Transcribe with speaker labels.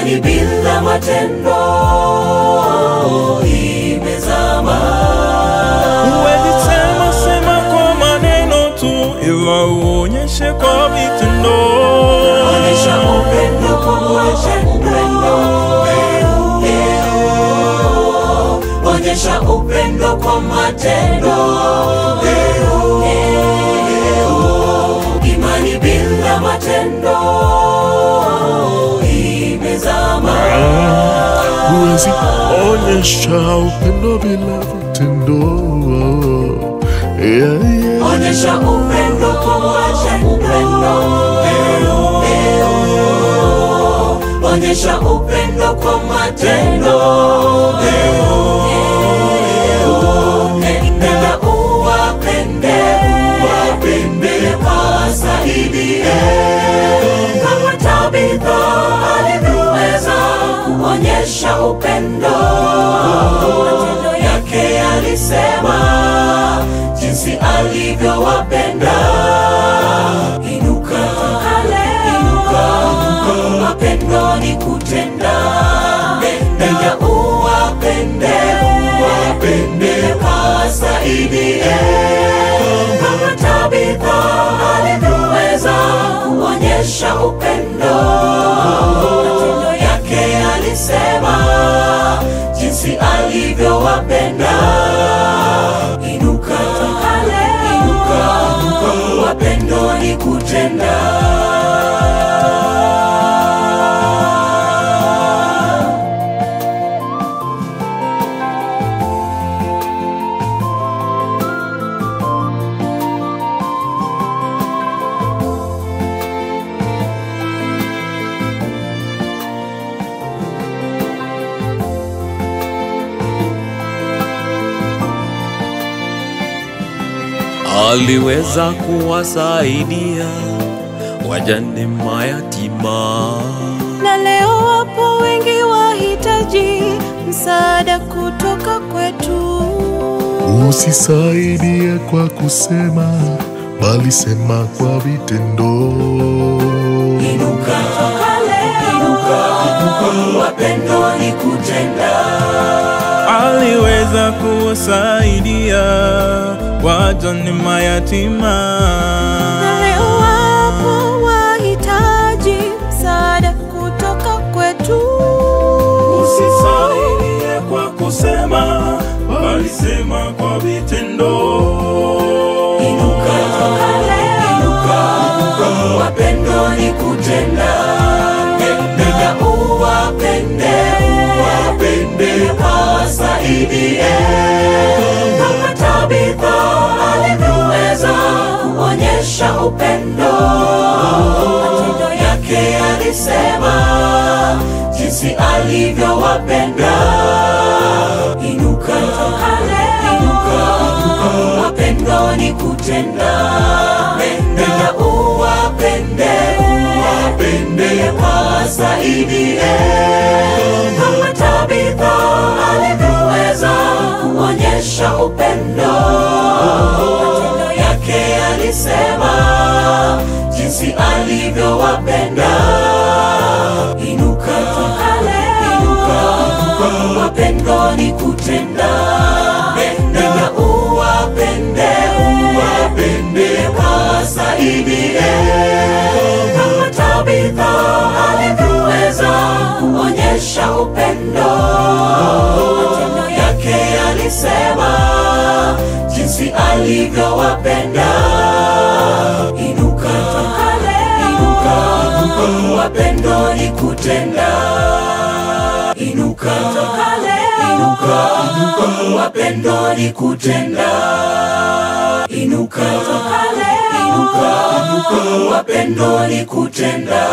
Speaker 1: Imani bila matendo imezama.
Speaker 2: Huwezi sema sema kwa maneno tu, ila uonyeshe kwa vitendo.
Speaker 1: Onyesha upendo kwa matendo. Onyesha upendo kwa matendo. Imani bila matendo imezama.
Speaker 3: Huwezi onyesha upendo bila vitendo. Yeah, yeah.
Speaker 1: Onyesha upendo kwa matendo. Onyesha upendo kwa matendo. Nenda uwapende, uwapende, wasaidie. Kama Tabitha alivyoweza kuonyesha upendo, matendo yake yalisema jinsi alivyowapenda. Inuka, inuka, mapendo ni kutenda. Nenda uwapende, uwapende, wasaidie. Kama Tabitha alivyoweza kuonyesha upendo, matendo yake yalisema jinsi alivyowapenda. Inuka, inuka, wapendo ni kutenda.
Speaker 4: Aliweza kuwasaidia wajane, mayatima,
Speaker 5: na leo wapo wengi wahitaji msaada kutoka kwetu.
Speaker 3: Usisaidie kwa kusema, bali sema kwa vitendo.
Speaker 1: Inuka, inuka, wapendo ni kutenda.
Speaker 2: Aliweza kuwasaidia wajane, mayatima,
Speaker 5: na leo wapo wahitaji msaada kutoka kwetu.
Speaker 2: Usisaidie kwa kusema, bali sema kwa vitendo.
Speaker 1: Inuka, inuka, wapendo ni kutenda. Nenda uwapende, uwapende, wasaidie. Kama Tabitha alivyoweza kuonyesha upendo, matendo yake yalisema jinsi alivyowapenda. Inuka, inuka, wapendo ni kutenda. Nenda uwapende, uwapende, wasaidie. Kama Tabitha alivyoweza kuonyesha upendo, matendo yake yalisema jinsi alivyowapenda. Inuka, inuka, wapendo ni kutenda. Nenda uwapende, uwapende, wasaidie. Kama Tabitha alivyoweza kuonyesha upendo, matendo yake yalisema jinsi alivyowapenda. Inuka, inuka, wapendo ni kutenda. Inuka, inuka, wapendo ni kutenda. Inuka, inuka, wapendo ni kutenda.